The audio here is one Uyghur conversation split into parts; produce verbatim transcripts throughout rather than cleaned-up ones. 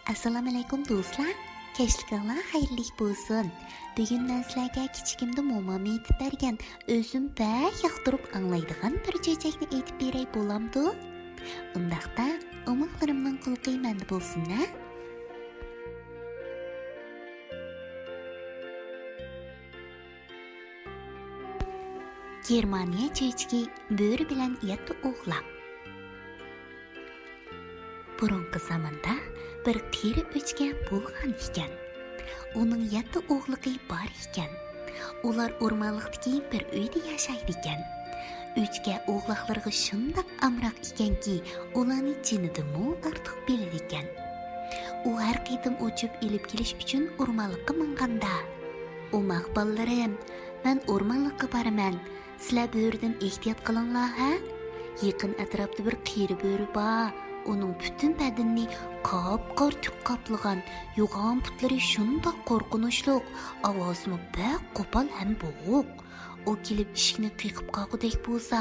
ئەسسالامۇئەلەيكۇم دوستلار، كەچلىكىڭلار خەيرلىك بولسۇن. بۈگۈن مەن سىلەرگە كىچىكىمدە مومام ئېيتىپ بەرگەن، ئۆزۈم بەك ياقتۇرۇپ ئاڭلايدىغان بىر چۆچەكنى ئېيتىپ بېرەي بولامدۇ؟ ئۇنداقتا ئوماقلىرىمنىڭ قۇلىقى مەندە بولسۇن ھە. گېرمانىيە چۆچىكى، بۆرە بىلەن يەتتە ئوغلاق. بۇرۇنقى زاماندا بىر قېرى ئۆچكە بولغان ئىكەن. ئۇنىڭ يەتتە ئوغلىقى بار ئىكەن. ئۇلار ئورمانلىقتىكى بىر ئۆيدە ياشايدىكەن. ئۆچكە ئوغلاقلىرىغا شۇنداق ئامراق ئىكەنكى، ئۇلارنى جېنىدىنمۇ ئارتۇق بىلىدىكەن. ئۇ ھەر قېتىم ئۇچۇپ ئېلىپ كېلىش ئۈچۈن ئورمانلىققا ماڭغاندا، «ئوماق بالىلىرىم، مەن ئورمانلىققا بارىمەن، سىلەر بۆرىدىن ئېھتىيات قىلىڭلار ھە! يېقىن ئەتراپتا بىر قېرى بۆرە بار، ئۇنىڭ پۈتۈن بەدىنىنى قاپقارا تۈك قاپلىغان، يوغان پۇتلىرى شۇنداق قورقۇنچلۇق، ئاۋازىمۇ بەك قوپال ھەم بوغۇق. ئۇ كېلىپ ئىشىكنى قېقىپ قالغۇدەك بولسا،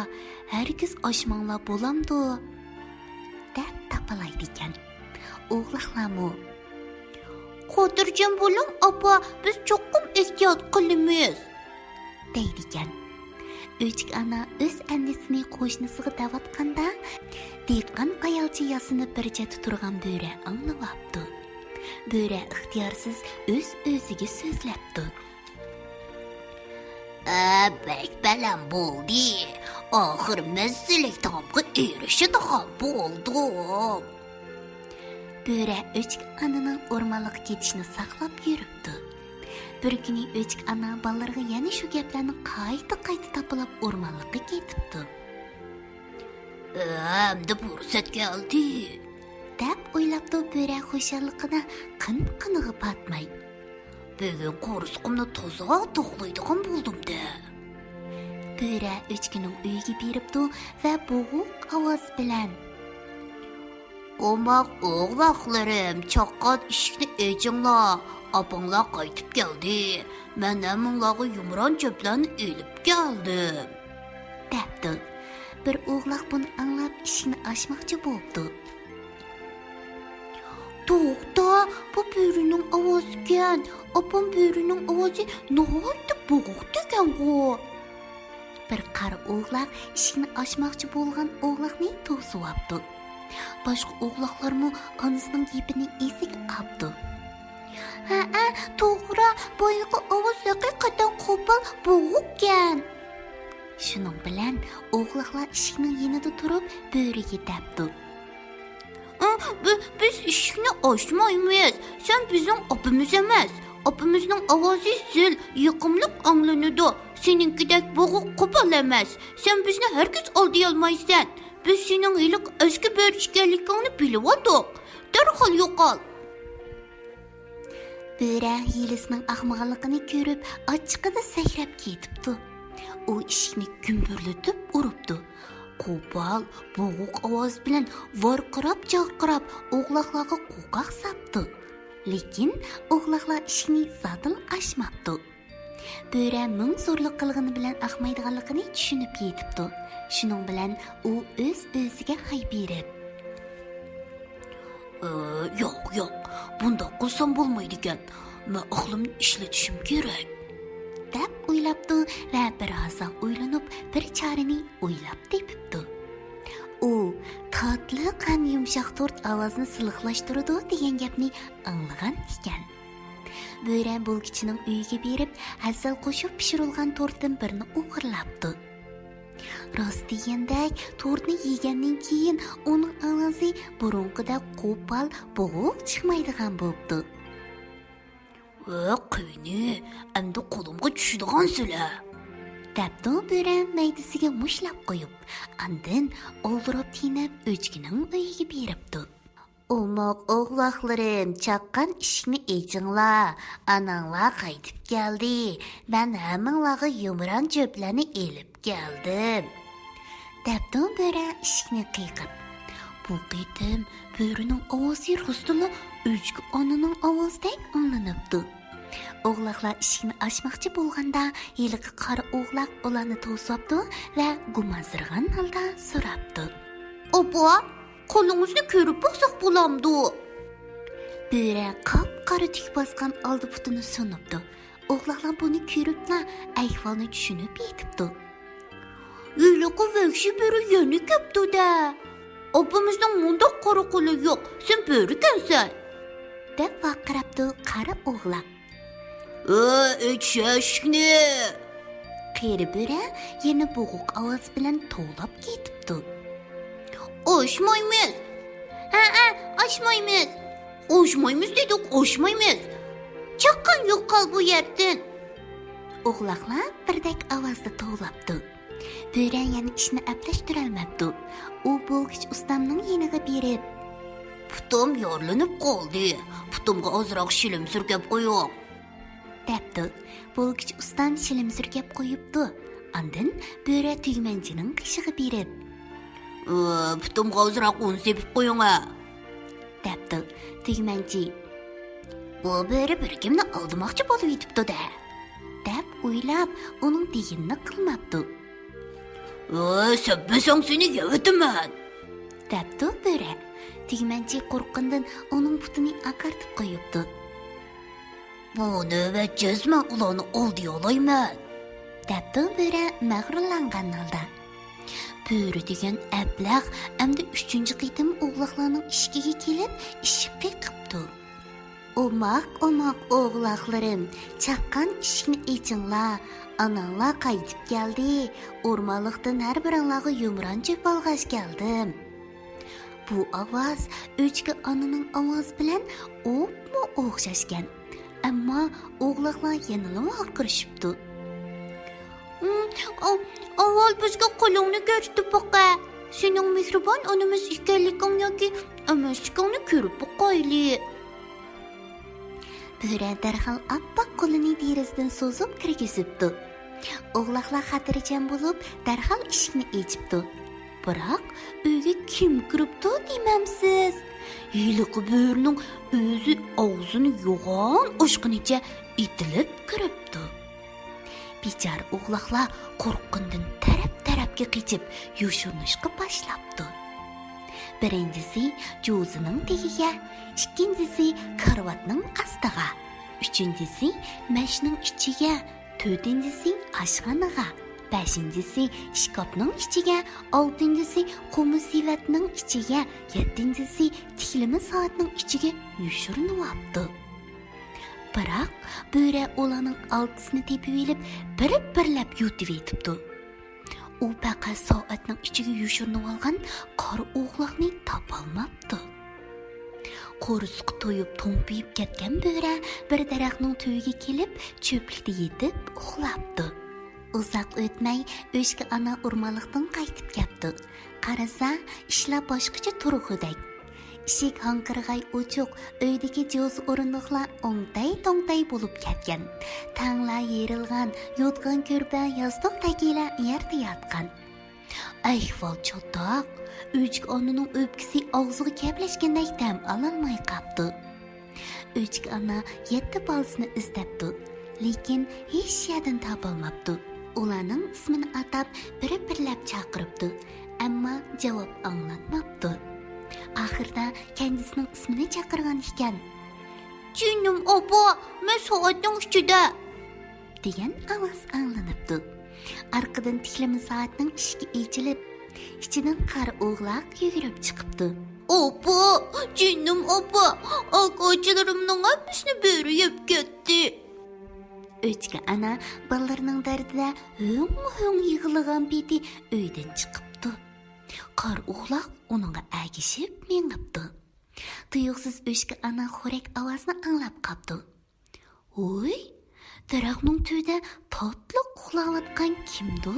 ھەرگىز ئاچماڭلار بولامدۇ؟» دەپ تاپىلايدىكەن. ئوغلاقلارمۇ، «خاتىرجەم بولۇڭ ئاپا، بىز چوقۇم ئېھتىيات قىلىمىز» دەيدىكەن. ئۆچكە ئانا ئۆز ئەندىزىسىنى قوشنىسىغا دەۋاتقاندا، دېھقان ئايالچە ياسىنىپ بىر چەتتە تۇرغان بۆرە ئاڭلىۋاپتۇ. بۆرە ئىختىيارسىز ئۆز-ئۆزىگە سۆزلەپتۇ. «ئە، بەك بەلەن بولدى. ئاخىر مەنزىللىك تامغا ئېرىشىدىغان بولدۇم.» بۆرە ئۆچكە ئانىنىڭ ئورمانلىققا كېتىشىنى ساقلاپ يۈرۈپتۇ. بىر كۈنى ئۆچكە ئانا بالىلىرىغا يەنە شۇ گەپلەرنى قايتا-قايتا تاپىلاپ ئورمانلىققا كېتىپتۇ. «ئەمدى پۇرسەت كەلدى» دەپ ئويلاپتۇ بۆرە خۇشاللىقىدا قىن-قىنىغا پاتماي. «بۈگۈن قورسىقىمنى تازا توقلايدىغان بولدۇم-دە.» بۆرە ئۆچكىنىڭ ئۆيىگە بېرىپتۇ ۋە بوغۇق ئاۋاز بىلەن، «ئوماق ئوغلاقلىرىم، چاققان ئىشىكنى ئېچىڭلار، ئاپاڭلار قايتىپ كەلدى. مەن ھەممىڭلارغا يۇمران چۆپلەرنى ئېلىپ كەلدىم» دەپتۇ. بىر ئوغلاق بۇنى ئاڭلاپ ئىشىكنى ئاچماقچى بوپتۇ. «توختا، بۇ بۆرىنىڭ ئاۋازىكەن. ئاپام بۆرىنىڭ ئاۋازى ناھايىتى بوغۇقتىكەنغۇ.» بىر قارا ئوغلاق ئىشىكنى ئاچماقچى بولغان ئوغلاقنى توسۇۋاپتۇ. باشقا ئوغلاقلارمۇ ئانىسىنىڭ گېپىنى ئېسىگە ئاپتۇ. «ھەئە، توغرا، بايىقى ئاۋاز ھەقىقەتەن قوپال بوغۇقكەن.» شۇنىڭ بىلەن ئوغلاقلار ئىشىكنىڭ يېنىدا تۇرۇپ بۆرىگە دەپتۇ. «ئى، بى-، بىز ئىشىكنى ئاچمايمىز. سەن بىزنىڭ ئاپىمىز ئەمەس. ئاپىمىزنىڭ ئاۋازى زىل، يېقىملىق ئاڭلىنىدۇ. سېنىڭكىدەك بوغۇق قوپال ئەمەس. سەن بىزنى ھەرگىز ئالدىيالمايسەن. بىز سېنىڭ ھېلىقى ئەسكى بۆرە ئىكەنلىكىڭنى بىلىۋالدۇق. دەرھال يوقال.» بۆرە ھىيلىسىنىڭ ئاقمىغانلىقىنى كۆرۈپ، ئاچچىقىدا سەكرەپ كېتىپتۇ. ئۇ ئىشىكنى گۈمبۈرلىتىپ ئۇرۇپتۇ. قوپال، بوغۇق ئاۋاز بىلەن ۋارقىراپ-جارقىراپ ئوغلاقلارغا قوقاق ساپتۇ. لېكىن ئوغلاقلار ئىشىكنى زادىلا ئاچماپتۇ. بۆرە مىڭ زورلۇق قىلغىنى بىلەن ئاقمايدىغانلىقىنى چۈشىنىپ يېتىپتۇ. شۇنىڭ بىلەن ئۇ ئۆز-ئۆزىگە ھاي بېرىپ، «ئى، ياق، ياق، بۇنداق قىلسام بولمايدىكەن. مەن ئەقلىمنى ئىشلىتىشىم كېرەك» دەپ ئويلاپتۇ ۋە بىر ھازا ئويلىنىپ، بىر چارىنى ئويلاپ تېپىپتۇ. ئۇ تاتلىق ھەم يۇمشاق تورت ئاۋازنى سىلىقلاشتۇرىدۇ دېگەن گەپنى ئاڭلىغان ئىكەن. بۆرە بولكىچىنىڭ ئۆيىگە بېرىپ، ھەسەل قوشۇپ پىشۇرۇلغان تورتتىن بىرنى ئوغرىلاپتۇ. راست دېگەندەك، تورتنى يېگەندىن كېيىن ئۇنىڭ ئاۋازى بۇرۇنقىدەك قوپال، بوغۇق چىقمايدىغان بوپتۇ. «ۋە قېنى، ئەمدى قولۇمغا چۈشىدىغان سۆلە» دەپتۇ بۆرە مەيدىسىگە مۇشلاپ قويۇپ. ئاندىن ئالدىراپ تېنەپ ئۆچكىنىڭ ئۆيىگە بېرىپتۇ. «ئوماق ئوغلاقلىرىم، چاققان ئىشىكنى ئېچىڭلار، ئاناڭلار قايتىپ كەلدى. مەن ھەممىڭلارغا يۇمران چۆپلەرنى ئېلىپ كەلدىم» دەپتۇ بۆرە ئىشىكنى قېقىپ. بۇ قېتىم بۆرىنىڭ ئاۋازى راستلا ئۆچكە ئانىنىڭ ئاۋازىدەك ئاڭلىنىپتۇ. ئوغلاقلار ئىشىكنى ئاچماقچى بولغاندا، ھېلىقى قارا ئوغلاق ئۇلارنى توسۇۋاپتۇ ۋە گۇمانسىرىغان ھالدا سوراپتۇ. «ئاپا، قولىڭىزنى كۆرۈپ باقساق بولامدۇ؟» بۆرە قاپقارا تۈك باسقان ئالدى پۇتىنى سۇنۇپتۇ. ئوغلاقلار بۇنى كۆرۈپلا ئەھۋالنى چۈشىنىپ يېتىپتۇ. ھېلىقى ۋەھشىي بۆرە يەنە كەپتۇ-دە. ئاپىمىزنىڭ مۇنداق قارا قولى يوق، سەن بۆرىكەنسەن، دەپ ۋارقىراپتۇ قارا ئوغلاق. ئۆ، ئېچىش ئەشىكنى! قېرى بۆرە يەنە بوغۇق ئاۋاز بىلەن توۋلاپ كېتىپتۇ. ئاچمايمىز! ھەئە، ئاچمايمىز! ئاچمايمىز دېدۇق، ئاچمايمىز! چاققان يوقال بۇ يەردىن! ئوغلاقلار بىردەك ئاۋازدا توۋلاپتۇ. بۆرە يەنە ئىشنى ئەپلەشتۈرەلمەپتۇ. ئۇ بولغۇچى ئۇستامنىڭ يېنىغا بېرىپ، پۇتۇم يارىلىنىپ قالدى، پۇتۇمغا ئازراق شىلىم سۈركەپ قويۇڭ، دەپتۇ. بولغۇچى ئۇستام شىلىم سۈركەپ قويۇپتۇ. ئاندىن بۆرە تۈگمەنچىنىڭ قېشىغا بېرىپ، ئۇ، پۇتۇمغا ئازراق ئۇن سېپىپ قويۇڭ ھە، دەپتۇ. تۈگمەنچى، بۇ بۆرە بىر كىمنى ئالدىماقچى بولۇۋېتىپتۇ-دە، دەپ ئويلاپ، ئۇنىڭ دېگىنىنى قىلماپتۇ. ئۇ، سەپمىسەڭ سېنى يەۋېتىمەن، دەپتۇ بۆرە. تۈگمەنچى قورققىنىدىن ئۇنىڭ پۇتىنى ئاكارتىپ قويۇپتۇ. بۇ نۆۋەت جەزمەن ئۇلارنى ئالدىيالايمەن، دەپتۇ بۆرە مەغرۇرلانغان ھالدا. بۆرە دېگەن ئەبلەخ ئەمدى ئۈچىنچى قېتىم ئوغلاقلارنىڭ ئىشىكىگە كېلىپ ئىشىك قېقىپتۇ. ئوماق، ئوماق ئوغلاقلىرىم، چاققان ئىشىكنى ئېچىڭلار، ئاناڭلار قايتىپ كەلدى، ئورمانلىقتىن ھەر بىرىڭلارغا يۇمران چۆپ ئالغاچ كەلدىم. بۇ ئاۋاز ئۆچكە ئانىنىڭ ئاۋازى بىلەن ئوپمۇ ئوخشاشكەن. ئەمما ئوغلاقلار يەنىلا ۋارقىرىشىپتۇ. ئاۋ-، ئاۋۋال بىزگە قولۇڭنى كۆرسىتىپ باقە. سېنىڭ مېھرىبان ئانىمىز ئىكەنلىكىڭ ياكى ئەمەسلىكىڭنى كۆرۈپ باقايلى. بۆرە دەرھال ئاپئاق قولىنى دېرىزىدىن سوزۇپ كىرگۈزۈپتۇ. ئوغلاقلار خاتىرجەم بولۇپ، دەرھال ئىشىكنى ئېچىپتۇ. بىراق، ئۆيگە كىم كىرىپتۇ دېمەمسىز؟ ھېلىقى بۆرىنىڭ ئۆزى ئاغزىنى يوغان ئاچقىنىچە ئېتىلىپ كىرىپتۇ. بىچارە ئوغلاقلار قورققىنىدىن تەرەپ-تەرەپكە قېچىپ يوشۇرۇنۇشقا باشلاپتۇ. بىرىنچىسى جوزىنىڭ تېگىگە، ئىككىنچىسى كارىۋاتنىڭ ئاستىغا، ئۈچىنچىسى مەشنىڭ ئىچىگە، تۆتىنچىسى ئاشخانىغا، بەشىنچىسى ئىشكاپنىڭ ئىچىگە، ئالتىنچىسى قۇمۇ سېۋەتنىڭ ئىچىگە، يەتتىنچىسى تىكلىمە سائەتنىڭ ئىچىگە يوشۇرۇنۇۋاپتۇ. بىراق، بۆرە ئۇلارنىڭ ئالتىسىنى تېپىۋېلىپ، بىر-بىرلەپ يۇتۇۋېتىپتۇ. ئۇ پەقەت سائەتنىڭ ئىچىگە يوشۇرۇنۇۋالغان قارا ئوغلاقنى تاپالماپتۇ. قورسىقى تويۇپ، توڭپىيىپ كەتكەن بۆرە بىر دەرەخنىڭ تۈۋىگە كېلىپ، چۆپلۈكتە يېتىپ ئۇخلاپتۇ. ئۇزاق ئۆتمەي، ئۆچكە ئانا ئورمانلىقتىن قايتىپ كەپتۇ. قارىسا، ئىشلار باشقىچە تۇرغۇدەك. ئىشىك ھاڭقىرىغاي ئوچۇق، ئۆيدىكى جوزا ئورۇندۇقلار ئوڭتەي-توڭتەي بولۇپ كەتكەن. تەڭلا يېرىلغان، يوتقان كۆرپە، ياستۇق تەكىيلەر يەردە ياتقان. ئەھۋال چاتاق، ئۆچكە ئانىنىڭ ئۆپكىسى ئاغزىغا كەپلەشكەندەك دەم ئالالماي قاپتۇ. ئۆچكە ئانا يەتتە بالىسىنى ئىزدەپتۇ، لېكىن ھېچ يەردىن تاپالماپتۇ. ئۇلارنىڭ ئىسمىنى ئاتاپ بىر-بىرلەپ چاقىرىپتۇ، ئەمما جاۋاب ئاڭلانماپتۇ. ئاخىردا كەنجىسىنىڭ ئىسمىنى چاقىرغان ئىكەن. جېنىم ئاپا، مەن سائەتنىڭ ئىچىدە، دېگەن ئاۋاز ئاڭلىنىپتۇ. ئارقىدىن تىكلىمە سائەتنىڭ ئىشىكى ئېچىلىپ، ئىچىدىن قارا ئوغلاق يۈگۈرۈپ چىقىپتۇ. ئاپا، جېنىم ئاپا، ئاكا-ئۇكىلىرىمنىڭ ھەممىسىنى بۆرە يەپ كەتتى. ئۆچكە ئانا بالىلىرىنىڭ دەردىدە ھۆڭ-ھۆڭ يىغلىغان پېتى ئۆيدىن چىقىپتۇ. قارا ئوغلاق ئۇنىڭغا ئەگىشىپ مېڭىپتۇ. تۇيۇقسىز ئۆچكە ئانا خورەك ئاۋازىنى ئاڭلاپ قاپتۇ. ھوي، دەرەخنىڭ تۈۋىدە تاتلىق ئۇخلاۋاتقان كىمدۇ؟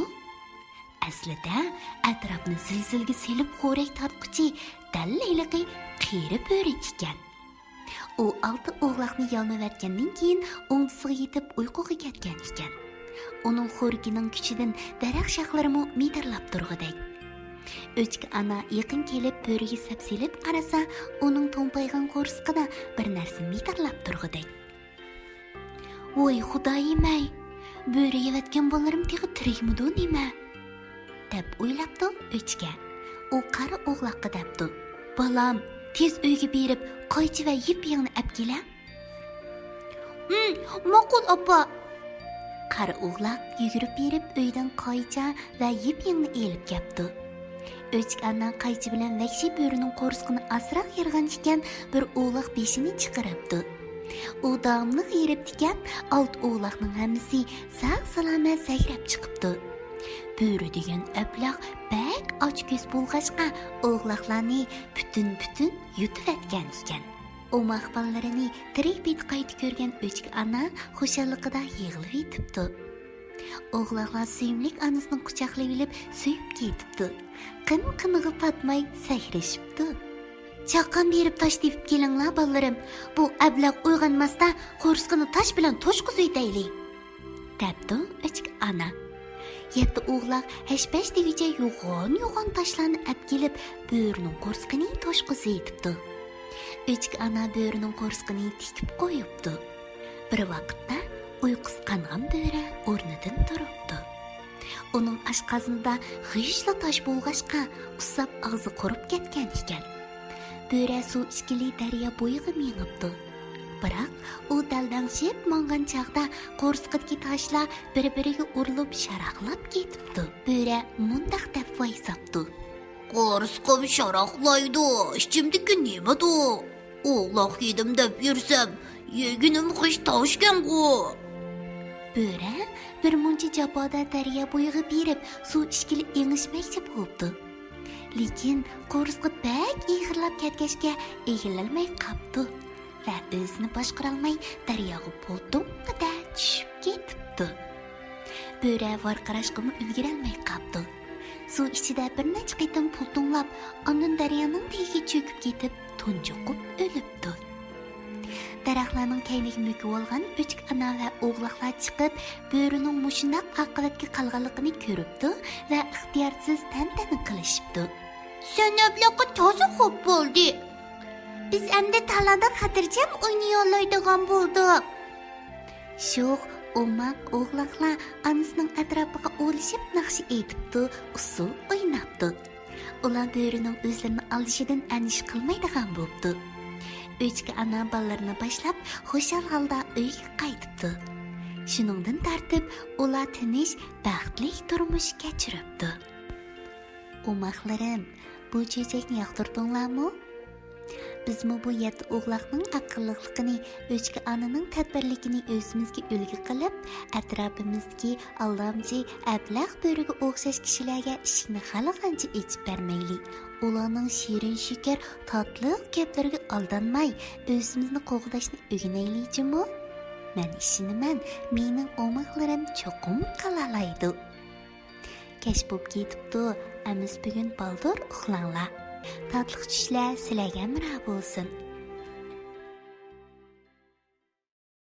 ئەسلىدە ئەتراپنى زىلزىلگە سېلىپ خورەك تارتقۇچى دەل ھېلىقى قېرى بۆرە ئىكەن. ئۇ ئالتە ئوغلاقنى يالمىۋەتكەندىن كېيىن ئوڭدىسىغا يېتىپ ئۇيقۇغا كەتكەن ئىكەن. ئۇنىڭ خورىكىنىڭ كۈچىدىن دەرەخ شاخلىرىمۇ مىدىرلاپ تۇرغۇدەك. ئۆچكە ئانا يېقىن كېلىپ بۆرىگە سەپسېلىپ قارىسا، ئۇنىڭ تومپايغان قورسىقىدا بىر نەرسە مىدىرلاپ تۇرغۇدەك. ۋاي خۇدايىم-ئەي، بۆرە يەۋەتكەن بالىلىرىم تېخى تىرىكمىدۇ نېمە؟ دەپ ئويلاپتۇ ئۆچكە. ئۇ قارا ئوغلاققا دەپتۇ، بالام، تېز ئۆيگە بېرىپ، قايچا ۋە يىپ يېڭىنى ئەپ كېلە. ھىم، ماقۇل، ئاپا. قارا ئوغلاق يۈگۈرۈپ بېرىپ، ئۆيدىن قايچا ۋە يىپ يېڭىنى ئېلىپ كەپتۇ. ئۆچكە ئانا قايچا بىلەن ۋەھشىي بۆرىنىڭ قورسىقىنى ئازراق يارغان ئىكەن، بىر ئوغلاق بېشىنى چىقىرىپتۇ. ئۇ داۋاملىق يېرىپتىكەن، ئالتە ئوغلاقنىڭ ھەممىسى ساغ-سالامەت سەكرەپ چىقىپتۇ. بۆرە دېگەن ئەبلەخ بەك ئاچكۆز بولغاچقا، ئوغلاقلارنى پۈتۈن-پۈتۈن يۇتۇۋەتكەن ئىكەن. ئوماق بالىلىرىنى تىرىك پېتى قايتا كۆرگەن ئۆچكە ئانا خۇشاللىقىدا يىغلىۋېتىپتۇ. ئوغلاقلار سۆيۈملۈك ئانىسىنى قۇچاقلىۋېلىپ سۆيۈپ كېتىپتۇ. قىن-قىنىغا پاتماي سەكرىشىپتۇ. چاققان بېرىپ تاش تېپىپ كېلىڭلار، بالىلىرىم. بۇ ئەبلەخ ئويغانماستا قورسىقىنى تاش بىلەن توشقۇزۇۋېتەيلى، دەپتۇ ئۆچكە ئانا. يەتتە ئوغلاق ھەش-پەش دېگۈچە يوغان-يوغان تاشلارنى ئەپ كېلىپ، بۆرىنىڭ قورسىقىنى توشقۇزۇۋېتىپتۇ. ئۆچكە ئانا بۆرىنىڭ قورسىقىنى تىكىپ قويۇپتۇ. بىر ۋاقىتتا ئۇيقۇسى قانغان بۆرە ئورنىدىن تۇرۇپتۇ. ئۇنىڭ ئاشقازىنىدا غىژلا تاش بولغاچقا، ئۇسساپ ئاغزى قۇرۇپ كەتكەن ئىكەن. بۆرە سۇ ئىچكىلى دەريا بويىغا مېڭىپتۇ. بىراق، ئۇ دەلدەڭشىپ ماڭغان چاغدا قورسىقىدىكى تاشلار بىر-بىرىگە ئۇرۇلۇپ شاراقلاپ كېتىپتۇ. بۆرە مۇنداق دەپ ۋايساپتۇ: «قورسىقىم شاراقلايدۇ، ئىچىمدىكى نېمىدۇ؟ ئوغلاق يېدىم دەپ يۈرسەم، يېگىنىم خۇش تاشكەنغۇ؟» بۆرە بىر مۇنچە جاپادا دەريا بويىغا بېرىپ، سۇ ئىچكىلى ئېڭىشمەكچى بوپتۇ. لېكىن قورسىقى بەك ئېغىرلاپ كەتكەچكە، ئېگىلەلمەي قاپتۇ ۋە ئۆزىنى باشقۇرالماي، دەرياغا پۇلتۇڭقىدە چۈشۈپ كېتىپتۇ. بۆرە ۋارقىراشقىمۇ ئۈلگۈرەلمەي قاپتۇ. سۇ ئىچىدە بىر نەچچە قېتىم پۇلتۇڭلاپ، ئاندىن دەريانىڭ تېگىگە چۆكۈپ كېتىپ، تۇنجۇقۇپ ئۆلۈپتۇ. دەرەخلەرنىڭ كەينىگە مۆكۈۋالغان ئۆچكە ئانا ۋە ئوغلاقلار چىقىپ، بۆرىنىڭ مۇشۇنداق ئاقىۋەتكە قالغانلىقىنى كۆرۈپتۇ ۋە ئىختىيارسىز تەنتەنە قىلىشىپتۇ. «سەن ئەبلەخكە تازا خوپ بولدى. بىز ئەمدى تالادا خاتىرجەم ئوينىيالايدىغان بولدۇق.» شوخ، ئوماق ئوغلاقلار ئانىسىنىڭ ئەتراپىغا ئولىشىپ ناخشا ئېيتىپتۇ، ئۇسسۇل ئويناپتۇ. ئۇلار بۆرىنىڭ ئۆزلىرىنى ئالدىشىدىن ئەندىشە قىلمايدىغان بوپتۇ. ئۆچكە ئانا بالىلىرىنى باشلاپ، خۇشال ھالدا ئۆيگە قايتىپتۇ. شۇنىڭدىن تارتىپ ئۇلار تىنچ، بەختلىك تۇرمۇش كەچۈرۈپتۇ. ئوماقلىرىم، بۇ چۆچەكنى ياقتۇردۇڭلارمۇ؟ بىزمۇ بۇ يەتتە ئوغلاقنىڭ ئەقىللىقلىقىنى، ئۆچكە ئانىنىڭ تەدبىرلىكىنى ئۆزىمىزگە ئۈلگە قىلىپ، ئەتراپىمىزدىكى ئالدامچى، ئەبلەخ بۆرىگە ئوخشاش كىشىلەرگە ئىشىكنى خالىغانچە ئېچىپ بەرمەيلى. ئۇلارنىڭ شېرىن شېكەر، تاتلىق گەپلىرىگە ئالدانماي، ئۆزىمىزنى قوغداشنى ئۆگىنەيلى جۇمۇ. مەن ئىشىنىمەن، مېنىڭ ئوماقلىرىم چوقۇم قالالايدۇ. كەچ بوپ كېتىپتۇ، ئەمىسە بۈگۈن بالدۇر ئۇخلاڭلار. تاتلىق چۈشلەر سىلەرگە ھەمراھ بولسۇن.